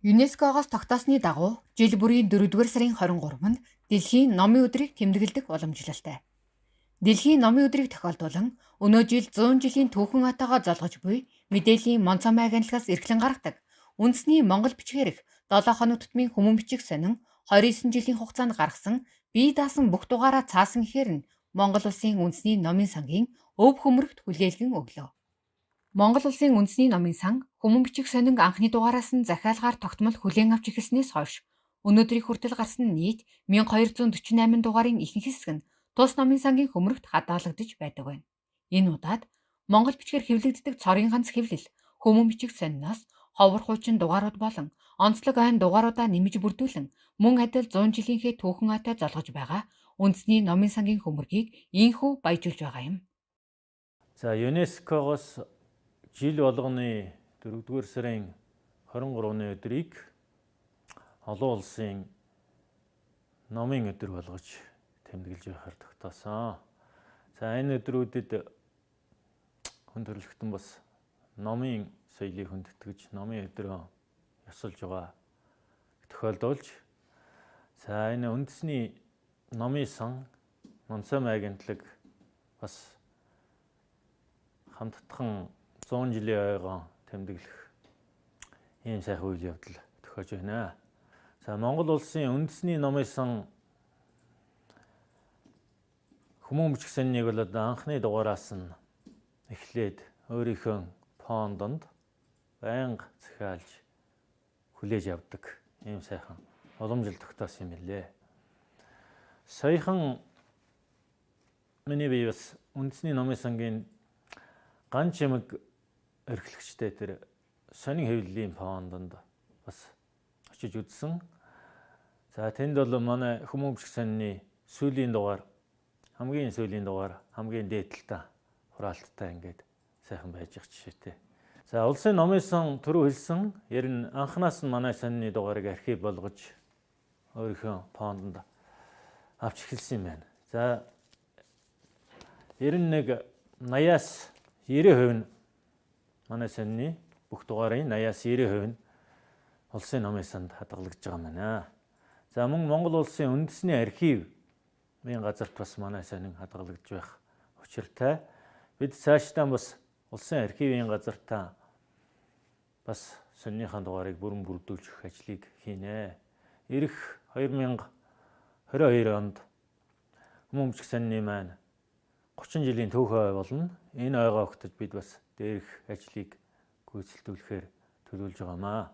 ЮНЕСКО-гоос тогтоосны дагуу жил бүрийн 4-р сарын 23-нд Дэлхийн номын өдрийг тэмдэглэдэг уламжлалтай. Дэлхийн номын өдрийг тохиолдуулан өнөө жил 100 жилийн түүхэн отоогоо золгож буй мэдээллийн Монцомай агентлагаас эрхлэн гаргадаг үндэсний монгол бичгээрх 7 хоног тутмын хүмүүн бичих сонин 29 жилийн хугацаанд гаргасан бие даасан бүх дугаараа цаасан ихээр нь Монгол улсын үндэсний номын сангийн өв хөмрөгт хүлээлгэн өглөө. Монгол улсын үндэсний номын сан хүмүүн бичих сонин анхны дугаараас нь захиалгаар тогтмол хүлээн авч эхэлснээс хойш өнөөдрийг хүртэл гарсан нийт 1248 дугаарын ихэнх хэсэг нь тус номын сангийн хөмрөгт хадгалагдаж байдаг байна. Энэ удаад монгол бичгээр хэвлэгддэг цорын ганц хэвлэл хүмүүн бичих сониноос ховор хуучин дугаарууд болон онцлог айн дугааруудаа нэмж бүрдүүлэн мөн адил 100 жилийнхээ түүхэн ойтой золгож байгаа үндэсний номын сангийн хөмрөгийг ийнхүү баяжуулж байгаа юм. За, ЮНЕСКО-гоос жил болгоны 4-р сарын 23-ны өдрийг олон улсын номын өдөр болгож тэмдэглэж байхаар тогтоосон. За, энэ өдрүүдэд хүн төрөлхтөн бас номын соёлыг хүндэтгэж, номын өдрөө ёсолж байгаа тохиолдуулж, за, энэ үндэсний номын сан Монцомай агентлаг бас хамттхан 100 жилийн ойгоо тэмдэглэх ийм сайхан үйл явдал тохиож байна. За, Монгол улсын үндэсний номын сан хүмүүн бичих сониныг бол одоо анхны дугаараас нь эхлээд өөрийнхөө фондонд байнга захиалж хүлээж авдаг ийм сайхан уламжлал тогтоосон юм билээ. Саяхан миний бие бас үндэсний номын сангийн ган чимэг эрхлэгчтэй тэр сонин хэвлэлийн фондонд бас очиж үзсэн. За, тэнд бол манай хүмүүн бичих сонины сүүлийн дугаар, хамгийн сүүлийн дугаар хамгийн дээд талдаа хураалттай ингээд сайхан байж байгаа жишээтэй. За, улсын номын сан түрүү хэлсэн ер нь анханаас нь манай сонины дугаарыг архив болгож өөрийнхөө фондонд авч эхэлсэн юм байна. За, 91 80-аас 90% нь манай сонины бүх дугаарын 80-аас 90% нь улсын номын санд хадгалагдж байгаа юм байна. За, мөн Монгол улсын үндэсний архивын газарт бас манай сонин хадгалагдж байх учиртай. Бид цаашдаа бас улсын архивын газартаа бас сониныхаа дугаарыг бүрэн бүрдүүлж өгөх ажлыг хийнэ. Ирэх 2022 онд хүмүүн бичих сонины маань 30 жилийн түүхэн ой болно. Энэ ойгоо огтож бид бас дээрх ажлыг гүйцэлдүүлэхээр төлөвлөж байгаамаа.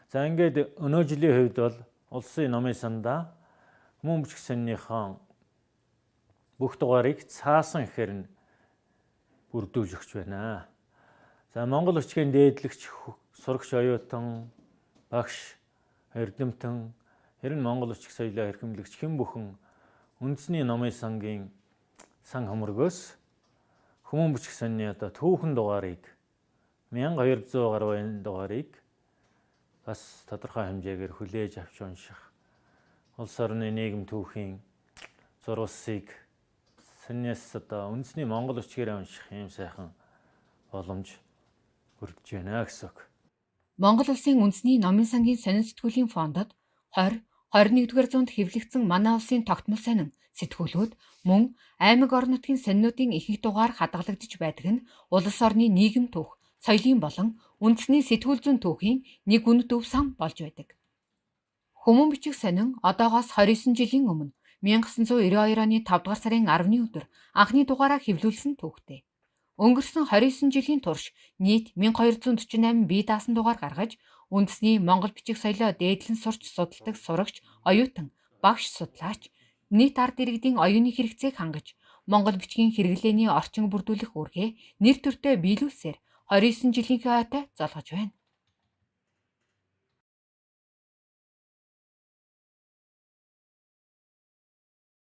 За, ингээд өнөө жилийн хувьд бол улсын номын сандаа хүмүүн бичих сониныхоо бүх дугаарыг цаасан ихээр нь бүрдүүлж өгч байна. За, монгол бичгийн дээдлэгч, сурагч оюутан, багш, эрдэмтэн, ер нь монгол бичиг соёлоо эрхэмлэгч хэн бүхэн үндэсний номын сангийн сан хөмргөөс хүмүүн бичих сонины одоо түүхэн дугаарыг 1200 гаруй энэ дугаарыг бас тодорхой хэмжээгээр хүлээж авч унших, улс орны нийгэм түүхийн зурвасыг сонинаас одоо үндэсний монгол бичгээр унших ийм сайхан боломж бүрдэж байна гэсэн үг. Монгол улсын үндэсний номын сангийн сонин сэтгүүлийн фондод 20 21-р зуунд хэвлэгдсэн манай улсын тогтмол сонин сэтгүүлүүд мөн аймаг орон нутгийн сонинуудын ихэнх дугаар хадгалагдаж байдаг нь улс орны нийгэм түүх, соёлын болон үндэсний сэтгүүл зүйн түүхийн нэг үнэт өв сан болж байдаг. Хүмүүн бичих сонин одоогоос 29 жилийн өмнө 1992 оны 5 дугаар сарын 10-ны өдөр анхны дугаараа хэвлүүлсэн түүхтэй. Өнгөрсөн 29 жилийн турш нийт 1248 бие даасан дугаар гаргаж үндэсний монгол бичих соёлоо дээдлэн сурч судалдаг сурагч, оюутан, багш, судлаач, нийт ард иргэдийн оюуны хэрэгцээг хангаж, монгол бичгийн хэрэглээний орчин бүрдүүлэх үүргээ нэр төртөө биелүүлсээр 29 жилийнхээ ойтой золгож байна.